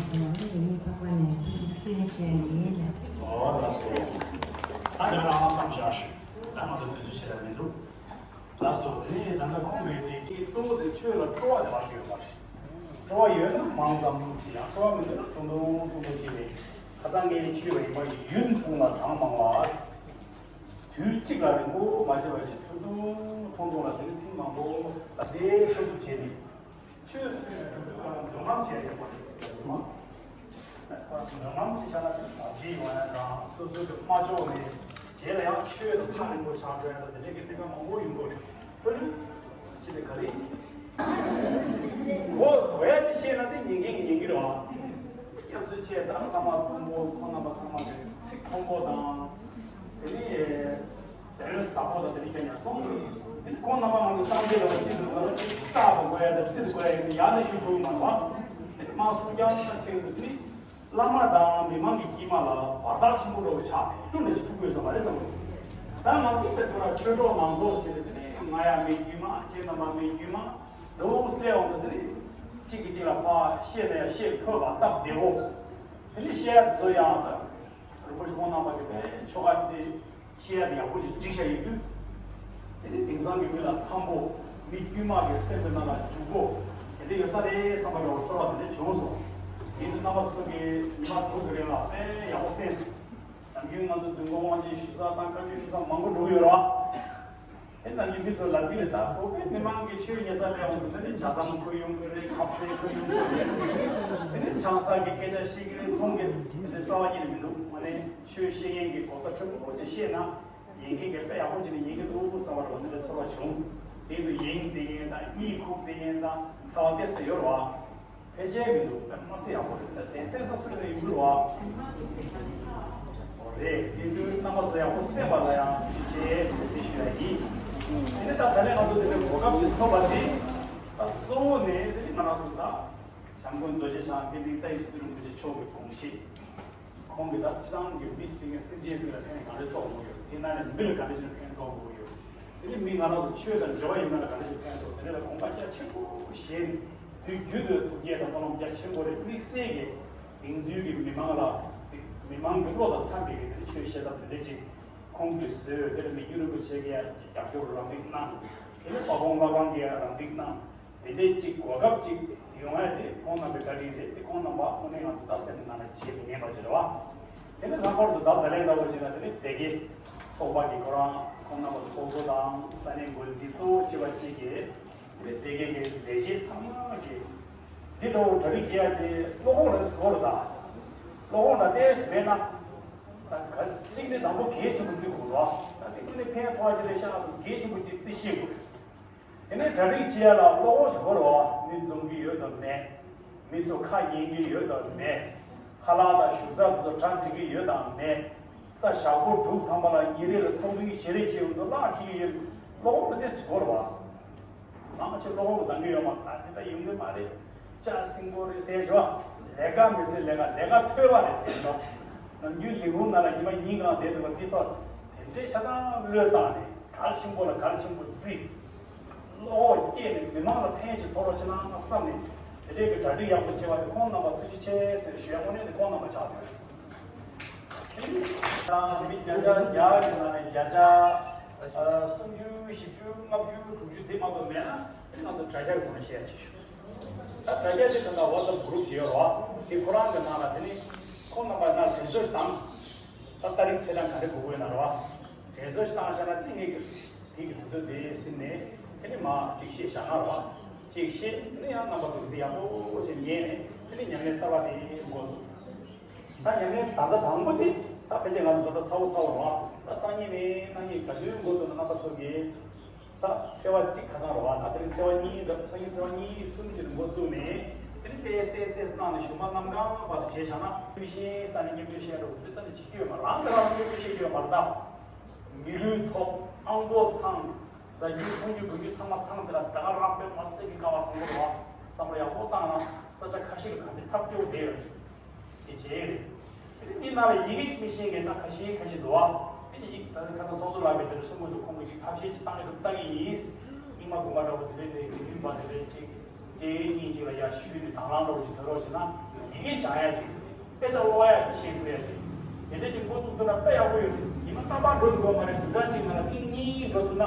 ཆེ། འདི་གི་གནད་དོན་དང་ཨ་ནི་སྲིད་སྐྱོང་ཆེ་དང་། ཨོ་ལགས་སོ། ད་ང་རང་མཚམས་བཞག་ཞུ། ད་ང་ཚོ་དུས་ཚོད་ཆེ་ར་མི་འདུག་ལགས་སོ། དེ་ནས་ད་ལྟ་ཁོང་གིས་དེ་གཅིག་གཙོ་བོ་དེ་ཆོས་ལ་སྤྲོ་བ་དེ་མ་ཞིག་ཡོད་པ་རེད། སྤྲོ་བ་ཡོད་ན་མང་ཙམ་ཅིག་ཡང་སྤྲོ་བ་མི་འདུག་ན་ཐུང་ཐུང་ཐུང་ཐུང་ཅིག་རེད། ཁ་སང་ངས་ཆོས་པ་ཡིན་པ་ཡུན་ཐུང་ལ་གྲངས་མང་བ། དུས་གཅིག་ལ་རིང་པོ་མ་བྱས་པ་ཞིག་ཐུང་ཐུང་ཐུང་ཐུང་ལ་དེ་ནི་ཐེངས་མང་པོ་ལ་དེ་ཐུབ་ཐུབ་བྱས་ནས་ཆོས་སུ་གྲུབ་དུས་ང་རང་འདོད་རྔམ་བྱས་ཡོད་པ་རེད། འདོད་རྔམ་ཅིག་བྱས་ན་དེ་ནི་བརྗེད་ཡོང་ཡ་དང་སོ་སོའི་གི་མ་ལྕོགས་ནས་རྗེས་ལ་ཡང་ཆོས་ལ་ཐག་རིང་པོ་ཆགས་འགྲོ་ཡ་དང་དེ་འདྲའི་གི་གནད་འགག་མང་པོ་ཡོང་གི་རེད། ཁོ་ལ་ཅི་ལས་ག་རེ་ཡིན། གོ་གོ་ཡ་ཅིག་ཤེས་ན་དེ་ཉན་མཁན་གྱི་ཉན་གྱི་རེད་བ། སྐྱབས་སུ་མཆི། ད་བླ་མ་མཐོན་པོ་ཁོང་རྣམ་པ་ཚང་མ་གི་ཚིག་མཐོན་པོ་དང་། དེ་ནས་དོན་ཟབ་པོ་དང་དེ་ནས་ཁྱོད་ཉར་སོང་། དེ་ནས་ཁོང་རྣམ་པ་ང་ཚོ་སངས་རྒྱས་ལ་བརྩི་འདུག་ལ་ཅིག་སྐྲག་དུ་དགོས་ཡ་དང་བརྩི་དུ་དགོས་ཡ་ཡིན་ན་ཡང་ནས་ཞུ་ཐུབ་མ་རེད་བ། དེ་ནས་མ་གསུང་རྐྱང་ཆེན་དུ་དེ་ནས་བླ་མ་དང་མི་མང་གི་དཀྱིལ་མ་ལ་བར་ཐག་ཆེན་པོ་འགྲོ་གི་ཆགས་ནས་ཀླུ་ནས་ཅིག་ཐུག་དགོས་བསམ་པ་རེད་བསམ་གི་འདུག་ད་ང་ཚོ་དེ་ཐོག་ལ་ཆོས་གྲོགས་མང་ཚོགས་བྱས་ཏེ་དེ་ནས་ང་ཡ་མི་དཀྱུས་མ་ཁྱེད་རྣམ་པ་མི་དཀྱུས་མ། འདུག་སླེབས་འོང་དུས་ཙི་ནི། གཅིག་གིས་གཅིག་ལ་ཕར་བཤད་ན་ཡང་བཤད་ཕོད་པ་སྟབས་བདེ་བོ། དེ་ནི་བཤད་ཡ་དེ་ཚོ་ཡང་དང་། རིན་པོ་ཆེ་ཁོང་རྣམ་པ་གི་བའི་ཆོ་ག་དེ་བཤད་ཡ་དེ་ཡག་པོ་ཅིག་བསྒྲིགས་བཞག་ཡོད་དུས། དེ་ནི་དེང་སང་གི་མི་ལ་འཚམ་པོ། མི་དཀྱུས་མ་གི་སེམས་ཀྱི་ནང་ལ་འཇུག་སྒོ། དེ་འདྲ་ཡོད་ས་རེད་བསམ་པ་ཡོད་ཚོར་བ་དེ་འདྲ་བྱུང་སོང་། ཡིན་དུས་རྣམ་པ་ཚོ་གིས་ཉི་མ་དྲུག་གི་རིང་ལ་དཔེ་ཡག་པོ་གསན་སོང་། ནམ་རྒྱུན་ང་ཚོ་མདུན་སྒོ་དབང་ཆེན་ཞུ་ས་དང་བཀའ་འགྱུར་ཞུ་ས་མང་པོ་འགྲོ་གི་ཡོད་རེད་བ། དེ་ནང་བཞིན་མི་ཚོ་ལབ་ཀྱི་རེད། ད་བོད་པའི་མི་མང་གིས་ཆོས་ཉན་ས་སླེབས་འོང་དུས་དེ་ནི་ཇ་དམ་ཁུར་ཡོང་གི་རེད། ཁ་ཕྱེ་ཁུར་ཡོང་གི་རེད། དེ་ནི་ཆང་ས་གི་སྐད་ཆ་བཤད་ཀྱི་རེད། ཚོང་གི་དེ་འདྲའི་རྩ་བ་ཉིད་ནས་མི་འདུག་དངོས་གནས་ཆོས་བཤད་མཁན་གྱི་གོ་བརྡ་ཕྲན་བུ་ཅིག་བཤད་ན་ཉན་མཁན་གྱིས་དཔེ་ཡག་པོ་བྱས་ནས་ཉན་གྱི་འདུག་བསམ་པ་རེད་བ། དེ་འདྲའི་ཚོར་བ་བྱུང་། དེ་ཡིན་དུས་ཡིན་དེ་ཡིན་དང་གཉིད་ཁུག་དེ་ཡིན་དང་འཚེ་བ་ཏོག་ཙམ་ཡོད་རེད་བ། ཕལ་ཆེར་མི་འདུག་དཔེ་མ་སྲིད་ཡག་པོ་རེད། ད་དེ་བསྟན་ས་སུ་ནས་ཡོང་གི་རེད་བ། ཨོ་རེད། དེ་དུས་རྣམ་པ་ཚོ་ཡག་པོ་གསན་པ་ལ་ཡང་ཐུགས་རྗེ་ཆེ་ཟེར་ཞུ་ཡ་ཡིན། དེ་ནས་ད་ད་ལན་ང་ཚོ་དེ་འདྲའི་གོ་སྐབས་ཅིག་ཐོབ་པ་དེ། ད་གཙོ་བོ་ནས་དེ་ནི་ང་རང་ཚོ་ད་བྱམས་མགོན་རྡོ་རྗེ་འཆང་དཔལ་ལྡན་ཏཱའི་སི་རིན་པོ་ཆེ་མཆོག་གི་དགོངས་བཞེད། ཁོང་གིས་ད་སྤྱིར་བཏང་གི་མི་ཟེར་མཁན་སེམས་ཅན་ཟེར་ལ་ཕན་ག་རེ་ཐོགས་དགོས་ཡོད། དེ་ནང་ནས་མི་ལ་ག་འདྲ་ཞིག་ཕན་ཐོགས་དགོས་ཡོད། དེ་ནས་མི་ང་རང་ཚོ་ཆོས་དང་འབྲེལ་བ་ཡོད་ན་ལ་ག་འདྲ་ཞིག་ཕན་ཐོགས། དེ་འདྲ་ལ་དགོངས་པ་རྒྱ་ཆེན་པོ་བཞེས་ནས། དུས་རྒྱུན་དུ་ཐུགས་བསྐྱེད་དང་སྨོན་ལམ་རྒྱ་ཆེན་པོ་རེད། དམིགས་བསལ་གྱི་དེང་དུས་ཀྱི་མི་མང་ལ། མི་མང་གི་བློ་དང་འཚམ་པའི་གི་དེ་ཆོས་བཤད་ཐབས་དེ་འདྲ་ཅིག་ཁོང་གིས་བཟོས། དེ་ལ་མི་འགྱུར་རིན་པོ་ཆེ་གིས་ཡང་རྒྱབ་སྐྱོར་རམ་འདེགས་གནང་། དེ་ནས་དཔའ་བོ་ལྔ་པ་གིས་ཡང་རམ་འདེགས་གནང་། དེ་འདྲའི་ཅིག་གོ་སྐབས་ཅིག་ཡོང་ཡ་དེ་ཁོང་རྣམ་པའི་བཀའ་དྲིན་རེད། དེ་ཁོང་རྣམ་པ་དངོས་གནས་ང་ཚོ་ད་སེམས་ནང་ལ་བརྗེད་མི་ཉན་པ་ཅིག་རེད་བ། དེ་ནས་ལྷག་པར་དུ་ད་ད་ལན་ལྟ་བུ་ཅིག་ལ་དེ་ནས་སྡེ་དགེ་ཚོགས་པ་གི་ཁོ་རང་ཁོང་རྣམ་པ་ཚོགས་གཙོ་དང་ས་གནས་འགོ་འཛིན་གཙོ་བོ་བྱས་པ་ཅིག་གིས་དེ་ནས་སྡེ་དགེ་གི་ལས་བྱེད་ཚང་མ་གིས་འདི་འདྲ་བོ་གྲ་སྒྲིག་བྱས་ཡ་དེ་བློ་ཁོག་རང་ཚོ་རེད་ད། བློ་ཁོག་ན་ཏོག་ཙམ་མེད་ན། ད་ག་གཅིག་ནས་དང་པོ་གལ་ཆེན་པོ་བརྩི་དགོས་རེད་བ། ད་དེ་ཀུན་ནས་ཕན་ཐོགས་ཅིག་རེད་ཤག་བསམ་གལ་ཆེན་པོ་ཅིག་བརྩི་ཤེས་དགོས། དེ་ནས་གྲ་སྒྲིག་བྱེད་ཡ་ལ་བློ་ཁོག་ཞིག་དགོས་རེད་བ། མི་འཛོམས་ཀྱི་ཡོད་དམ་མེད། མི་ཚོ་ཁ་ཉན་གྱི་ཡོད་དམ་མེད། ཁ་ལག་དང་བཞུགས་ས་དེ་ཚོ་གྲ་སྒྲིག་གི་ཡོད་དམ་མེད། ས་ཞག་པོ་དྲུག་ཐམ་པ་ལ་ཉིན་རེ་ལ་ཚོགས་འདུའི་ཞལ་རས་ཆེ་བོ་དུ་བརླག་འཁྲིད་ཀྱི་ཡོད། བློ་ཁོག་དེ་འདྲ་ཞིག་དགོས་རེད་བ། མང་ཆེ་བློ་ཁོག་ལ་འདང་གི་ཡོད་མ་རེད། ད་དེ་ལྟ་ཡོང་གི་མ་རེད། ལྕགས་སྲིན་པོ་རེད་ཟེར་ཞོག་ལས་ཀ་མི་ཟེར་ལས་ཀ་ལས་ཀ་ཐོས་པ་རེད་ཟེར་ཞོག་ནམ་རྒྱུན་ལས་ཁུངས་ནང་ལ་ཉི་མ་ཉིན་གང་བསྡད་འདུག་པ་འདི་ཐོག་དེ་འདྲའི་ཆ་ཚང་བློས་བཏང་ནས་གལ་ཆེན་པོ་ལ་གལ་ཆེན་པོ་བརྩི། བློ་ཁོག་བསྐྱེད་ནས་མི་མང་ལ་ཕན་ཞིག་ཐོགས་རོགས་བྱེད་ན་བསམ་ནས་དེ་འདྲའི་གི་གྲ་སྒྲིག་ཡག་པོ་བྱས་པ་དེ་ཁོང་རྣམ་པ་ཐུགས་རྗེ་ཆེ་ཟེར་ཞུ་ཡ་དངོས་གནས་དེ་ཁོང་རྣམ་པ་ཆགས་ཡོད། དེ་ནི་མི་བརྒྱ་ཆ་བརྒྱ་གི་ནང་ནས་བརྒྱ་ཆ་སུམ་ཅུ་བཞི་བཅུ་ལྔ་བཅུ་དྲུག་ཅུ་དེ་མ་གཏོགས་མེད་ན་དེ་ང་ཚོ་དྲ་རྒྱ་གི་ཐོག་ནས་བཤད་ཡ་བྱེད་ཤོག་ད་དྲ་རྒྱ་དེ་ད་ལྟ་WhatsApp group ཅིག་ཡོད་རེད་བ། དེ་ཁོ་རང་གི་ནང་ལ་དེ་ནི་ཁོང་རྣམ་པ་ན་དྲན་གསོ་ཞིག་བཏང་། ད་ཏ་རིག་ཚེས་གྲངས་ག་རེ་དགོས་ཀྱི་ཡོད་ན་རེད་བ། དྲན་གསོ་ཞིག་བཏང་བཞག་ན་དེ་ངེད་ཀྱི་དེ་གི་དུས་ཚོད་དེ་ཟིན་ནས་དེ་ནི་མ་གཅིག་བཤད་བཞག་ན་རེད་བ། གཅིག་བཤད་དེ་ནི་ཡང་རྣམ་པ་ཚོ་འདི་ཡག་པོ་ཞིག་ཉན་ནས་དེ་ནི་ཉམས་ལེན་གསར་པ་དེ་འགོ་བཙུགས། ད་ཉམས་ལེན་ད་ལྟ་དང་པོ་དེ་ད་ཕལ་ཆེར་ང་ཚོ་ད་ལྟ་ཚ་བོ་ཚ་བོ་རེད་བ། ད་སང་ཉིན་ནས་གནངས་ཉིན་ག་དུས་འགོ་བཙུགས་ན་རྣམ་པ་ཚོ་གིས་ད་ཚེས་པ་གཅིག་ཁ་སང་རེད་བ། ད་དེ་རིང་ཚེས་པ་གཉིས་དང་སང་ཉིན་ཚེས་པ་གཉིས་གསུམ་ཅིག་ནས་འགོ་བཙུགས་ནས་དེ་ནི་ཏེས་ཏེས་ཏེས་གནང་ནས་གཞུག་མ་གནམ་གང་བར་དུ་བྱས་བཞག་ན་མི་ཤེས་ས་ནས་སྙན་སྒྲོན་བཤད་འགྲོ་དེ་ཙམ་ནས་བྱེད་ཀྱི་ཡོད་མ་རེད། རང་གིས་རང་ལ་སྙན་སྒྲོན་བཤད་ཀྱི་ཡོད་མ་རེད་ད། མི་ལུས་ཐོབ་ཨང་པོ་ཚང་། ཟ་རྒྱུ་འཐུང་རྒྱུ་འགུལ་རྒྱུ་ཚང་མ་ཚང་དེ་ལ་ད་ག་རང་དཔེ་མ་སྲིད་ཀྱི་དཀའ་བ་བཟང་པོ་རེད་བ། བསམ་བློ་ཡག་པོ་བཏང་ན་ས་ཆ་ཁ་ཤས་ལ་ག་འདྲའི་ཐབས་སྐྱོ་བསྡད་ཡོད་རེད། དེ་བྱས་རེད། དེ་ནི་འདི་ནང་ལ་ཡི་གེ་མི་ཤེས་མཁན་ད་ཁ་ཤས་ཁ་ཤས་འདུག་བ། དེ་ནི་ཡིག་ད་ནི་ཁ་སང་ཚོགས་གཙོ་ལགས་ཀྱིས་དེ་འདྲ་གསུང་གི་འདུག་ཁོང་གིས་ཅིག་ཐབས་ཤེས་ཅིག་བཏང་གི་འདུག་ལྟ་གི་ཡིན། རྙིང་མ་དགོན་པ་འདྲ་བོ་དེ་འདྲའི་དེ་དགེ་འདུན་པ་དེ་འདྲའི་ཅིག་སྐད་སྙིང་གཅིག་ལ་ཡར་ཞུས་ནས་དང་བླངས་འདྲ་བོ་ཅིག་དོན་རོགས་བྱས་ན་ཡི་གེ་སྦྱང་ཡ་ཅིག་དཔེ་ཆ་ཀློག་ཡ་ཅིག་ཤེས་ཐུབ་ཡ་ཅིག་དེ་འདྲ་ཅིག་འགོ་བཙུགས་ཐུབ་ན་དཔེ་ཡག་པོ་ཡོད། ཡིན་ན་རྟག་པར་འགྲོ་ཐུབ་ཀྱི་ཡོད་མ་རེད། དུས་གྲངས་གཅིག་ནང་ལ་ཐེངས་གཉིས་འགྲོ་ཐུབ་ན་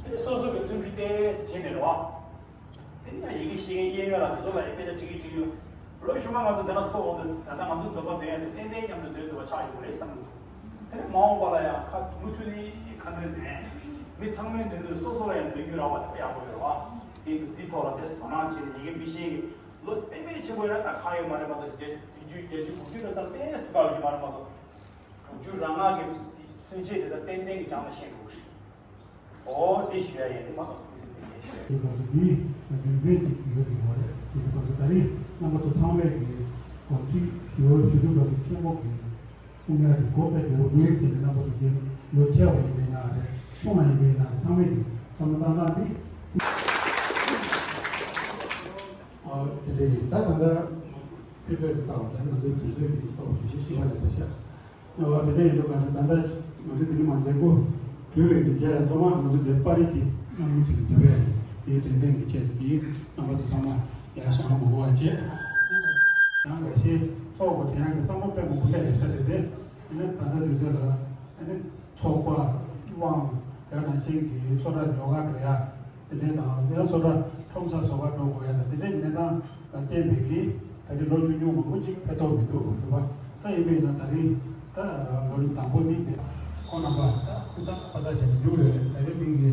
དེ་ནི་སོ་སོ་གི་བརྩོན་འགྲུས་ཏོག་ཙམ་བྱས་ནས་རེད་བ། དེ་ནི་ཡང་ཡི་གེ་ཤེས་མཁན་གཡས་གཡོན་ལ་དེ་ཚོ་ལ་ཡང་སྐད་ཆ་དྲི་གི་དྲི་གི་ཡོད། ལོ་གཞུག་མ་ང་ཚོ་འདི་ན་ཚོགས་འོང་དུས་ད་ལྟ་ང་ཚོ་འདོད་པ་འདོད་ཡ་དེ་ཏན་ཏན་མཉམ་དུ་འདོད་ཐུབ་པ་ཆགས་ཡོང་གི་རེད་བསམ་གི་འདུག་དེ་ནི་མ་འོངས་པ་ལ་ཡང་ཁ་མུ་མཐུད་ནས་ཁ་འདོན་ནས་མི་ཚང་མའི་འདོད་འདོད་སོ་སོ་ལ་ཡང་འདོན་རྒྱུ་རག་པ་དེ་དཔེ་ཡག་པོ་ཡོད་རེད་བ། དེ་འདུག་འདི་ཐོག་ལ་ཏོག་ཙམ་དོ་སྣང་བྱས་ནས་ཡི་གེ་མི་ཤེས་མཁན་ལོ་དཔེ་མེད་ཆེན་པོ་ཡོད་ན་ད་ཁག་ཡོད་མ་རེད་མ་གཏོགས་བརྒྱད་བདུན་ཅུ་བརྒྱད་ཅུ་དགུ་བཅུ་ལ་ཙམ་ཏོག་ཙམ་དཀའ་ཡོད་མ་རེད་མ་གཏོགས། དྲུག་ཅུ་རང་སྔགས་ཀྱི་ཚུན་ཆད་དེ་དག་ཏན་ཏན་གྱི་སྦྱངས་ན་ཤེས་འགྲོ་གི་རེད། འོ་དེ་ཞུ་ཡ་ཡིན། དེ་མ་གཏོགས་དམིགས་བསལ་དེ་ངས་ཞུ་ཡ་ཡིན། དེ་ཁོང་ཚོ་འདིའི་རྒྱུ་མཚན་ཅིག་ཡོད་ཀྱི་ཡོད་རེད། དེ་ཁོང་ཚོ་ད་རེས་རྣམ་པ་ཚོ་ཚང་མས་ཀྱི་ ཁྲིད་ཞུ་ཞུ་དུས་སྐབས་སུ་མཁན་པོ་གིས་གསུང་ཡག་གི་གོ་དཔེ་དེ་རུ་དགོས་ཟེར་ནས་རྣམ་པ་ཚོ་དེ་ལོ་ཆེ་བ་ཡིན་པའི་ནང་རེད། ཆུང་བ་ཡིན་པའི་ནང་ཚང་མས་ཀྱི་བསམ་བློ་བཏང་སྟངས་འདི། ཨ་དེ་རེད། ད་ད་ལྟ་ཆོས་དཔེ་དེ་ལྟ་བ་དང་ང་ཚོའི་དུས་ཚོད་ཀྱི་ཐོག་ཞུ་ཞིག་ཞུ་བ་ལས་ཚ་ཤག་ཨ་དེ་འདྲ་ཡིན་དུས་ག་ཚོད་ད་ལྟ་ང་ཚོ་དེ་ནི་མ་མཛད་སྒོ་གྲོལ་བའི་གི་རྗེས་ལ་ཐོག་མར་ང་ཚོ་འདིར་པར་རིས་ཀྱི་གནང་མུས་ཀྱི་འདུག་པས། དེའི་དྲན་རྟེན་གྱི་ཆེད་དུ་དེའི་རྣམ་པ་ཚོ་ཚང་མ་ཡར་བཞེངས་མ་དགོས་པ་བྱས། ཡང་འགའ་ཤས་ཚོགས་པ་དེ་ཡང་གི་བསམ་བློ་སྤེལ་མང་པོ་སླེབས་ཡོད་ས་རེད་དེ། ཡིན་ན་ད་ལྟ་དུས་ཚོད་ལ་ཨ་ནི་ཚོགས་པ་དབང་དེ་ནང་བཞིན་གྱི་ཚོགས་གྲྭ་ཉོ་གར་འགྲོ་ཡ། དེ་འདྲའི་དང་དེ་ཡང་སོ་སོ་ཁྲོམ་ས་བཟོ་གར་འགྲོ་དགོས་ཡ་དང་དེ་འདྲའི་གནས་སྟངས་དང་རྐྱེན་པས་ཀྱིས་ད་རེས་ལོ་ཆུང་ཆུང་མང་པོ་ཅིག་ཕེབས་ཐུབ་མི་འདུག་རེད་པ། ད་ཡིན་པས་ན་ད་རེས་ད་ལོ་རིམ་དང་པོ་འདི་དེ་ཁོང་རྣམ་པ་ད་ཧུར་ཐག་པ་ཐག་བྱས་ནས་འཇུག་ཡོད་རེད། ད་རེས་འདི་གི་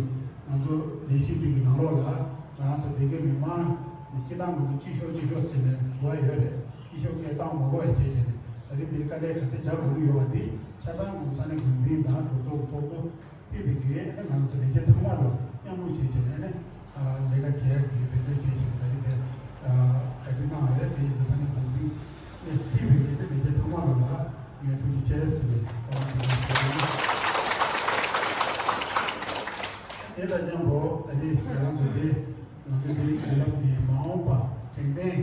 ང་ཚོ་ལས་གཞི་འདི་གི་ནང་ལོགས་ལ་ང་རང་ཚོ་བོད་སྐད་མི་མང་ནས་སྤྱི་བཏང་ང་ཚོ་སྤྱི་ཤོག་སྤྱི་ཤོག་ཟེར་ནས་འགྲོ་བ་ཡོད་རེད། སྤྱི་ཤོག་སྐད་བཏང་མ་དགོས་པ་བྱས་བྱས་ནས་ད་རེས་འདིར་དཀའ་ལས་ག་ཚོད་རྒྱག་དགོས་ཀྱི་ཡོད་པ་འདི་ཆ་ཚང་ང་ཚོ་ས་གནས་འགོ་འཛིན་དང་གྲོས་ཚོགས་ཚོགས་གཙོ། སྲིད་པའི་འགན་ཨ་ནི་ང་ཚོ་ལས་བྱེད་ཚང་མ་ལ་མཉམ་རུབ་བྱས་བྱས་ནས་ཨ་ནི་ལས་ཀ་བྱེད་ཡག་གི་འབད་བརྩོན་བྱས་བྱས་ད་རེས་དེ་ཨ་གྲ་སྒྲིག་གནང་བ་རེད། དེ་ཡིན་དུས་ས་གནས་འགོ་འཛིན་ནས་ཁྲིད་པའི་གི་ལས་བྱེད་ཚང་མ་ལ་ལ་ངས་ཐུགས་རྗེ་ཆེ་ཟེར་ནས་བཀའ་དྲིན་ཆེ་ཞུ་ཡ་ཡིན། དེ་དང་མཉམ་པོ་ད་རེས་ང་རང་ཚོ་དེ་ང་ཚོ་དེ་རྒྱུན་ལམ་གྱི་མ་འོངས་པ་དྲན་རྟེན་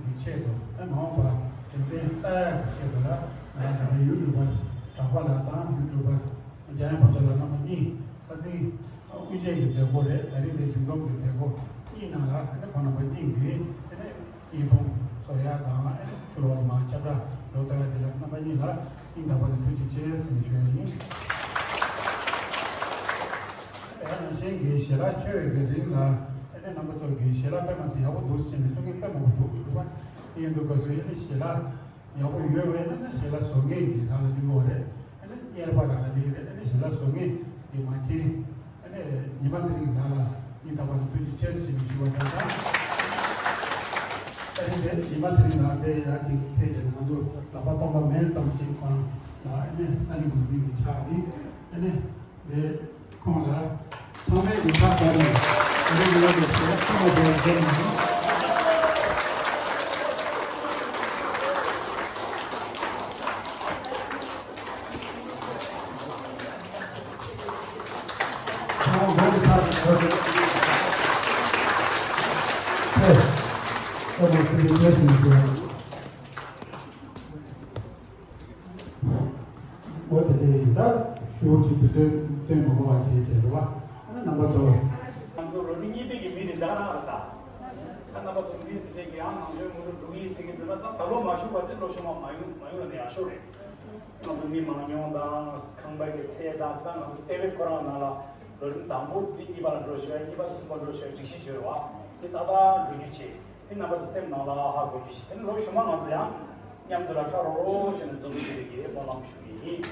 གྱི་ཆེད་དུ་ཨ་མ་འོངས་པ་དྲན་རྟེན་ལྟ་ཡག་གི་ཆེད་དུ་ལ་ང་རང་ཚོ་དེ་ཡུལ་གྲུ་པ་གྲགས་པ་ལགས་དང་ཡུལ་གྲུ་པ། འཇམ་དབྱངས་ཕུན་ཚོགས་ལགས་རྣམ་པ་གཉིས་ཁ་རྩང་དབུ་འབྱེད་ཀྱི་མཛད་སྒོ་རེད། ད་རིང་འདིར་མཇུག་བསྡོམས་ཀྱི་མཛད་སྒོ་གཉིས་ནང་ལ་ཨ་ནི་ཁོང་རྣམ་པ་གཉིས་ཀྱིས་ཨ་ནི་བརྙན་ཐུང་བཟོ་ཡག་དང་ཨ་ནི་ཕྱི་ལོགས་ལ་མར་ཁྱབ་བསྒྲགས་འགྲོ་ལྟ་ཡག་དེ་ལ་རྣམ་པ་གཉིས་ལ་སྙིང་ཐག་པ་ནས་ཐུགས་རྗེ་ཆེ་ཟེར་ནས་ཞུ་ཡ་ཡིན། དེ་ནང་བཞིན་གྱི་ཞལ་ལག་མཆོད་པའི་རིང་ལ་ཨ་ནི་རྣམ་པ་ཚོ་གིས་ཞལ་ལག་དཔེ་མ་ཚད་ཡག་པོ་འདུག་ཟེར་ནས་གསུང་མཁན་དཔེ་མང་པོ་འདུག་རེད་པ། དེ་ཡིན་དུས་སྐབས་སུ་ཨ་ནི་ཞལ་ལག་ཡག་པོ་ཡོད་པས་ན་ཞལ་ལག་བཟོ་མཁན་གྱི་རང་ལ་འདི་དགོས་རེད། ཨ་ནི་གཉེར་པ་རང་ལ་འདི་རེད། ཨ་ནི་ཞལ་ལག་བཟོ་མཁན་གྱི་མ་བྱན། ཨ་ནི་ཉི་མ་ཚེ་རིང་རང་ལ་སྙིང་ཐག་པ་ནས་ཐུགས་རྗེ་ཆེ་ཟེར་ནས་ཞུ་བ་དང་། ཨ་ནི་དེ་ཉི་མ་ཚེ་རིང་ལགས་དེ་ཡར་ཅིག་ཕེབས་བྱས་ནས་ང་ཚོ་ལག་པ་སྟོང་པ་མེད་ཙམ་ཅིག་ཁོང་ལ་ཨ་ནི་ས་གནས་འགོ་འཛིན་གྱི་ཕྱག་འདི་ཨ་ནི། དེ་ཁོང་ལ་ཚང་མས་ཡིད་ཆེས་བྱས་ནས་རིགས་ལ་ཡོད་པའི་ཐོག་མ་དེར་བསྡད་ནས། ཁོང་ལོ་གི་ཐག་ཏུ་བོད་ཀྱི་ཆེ་ཨ་མ་སྲིད་པའི་གནས་སུ་ཡོད། འོ་དེ་འདྲ་ཡིན་ད་ཞུ་ཅིག་དུས་ཚོད་བཏོན་མ་དགོས་པ་བྱས་བྱས་རེད་བ། ཨ་ནི་རྣམ་པ་ཚོ། ང་ཚོ་ལོ་རིམ་གཉིས་པའི་གི་མི་རེ་འདྲ་ན་རེད་ད། ད་རྣམ་པ་ཚོ་མི་དེ་གི་ཡང་ནང་ཆོས་མུ་མཐུད་འགྲོ་གི་ཡིན་ཟེར་གི་འདུག་ན་ད་ད་ལོ་མ་ཞུགས་པ་དེ་ལོ་ཤུལ་མ་མ་ཡོང་མ་ཡོང་ན་ཡག་ཤོས་རེད། ང་ཚོ་མི་མང་ཉུང་དང་ཁང་པ་གི་ཚད་དང་ད་ང་ཚོ་ལྟེ་བའི་ཁོ་རང་ནང་ལ་ལོ་རིམ་དང་པོ་དེ་གཉིས་པ་ལ་འགྲོ་ཤོག་གཉིས་པ་དང་གསུམ་པ་འགྲོ་ཤོག་སྒྲིག་གཞི་བྱོས་བ་དེ་ཏག་ཏག་འགྲོ་རྒྱུ་བྱེད། དེ་རྣམ་པ་ཚོ་སེམས་ནང་ལ་ཧ་གོ་རྒྱུ་ཞིག་དེ་ནི་ལོ་ཞུ་མ་ང་ཚོ་ཡང་མཉམ་དུ་ལ་ཁྲ་རོག་རོག་བྱས་ནས་འཛོམས་ཡོད་པའི་གི་སྨོན་ལམ་ཞུ་གི་ཡིན།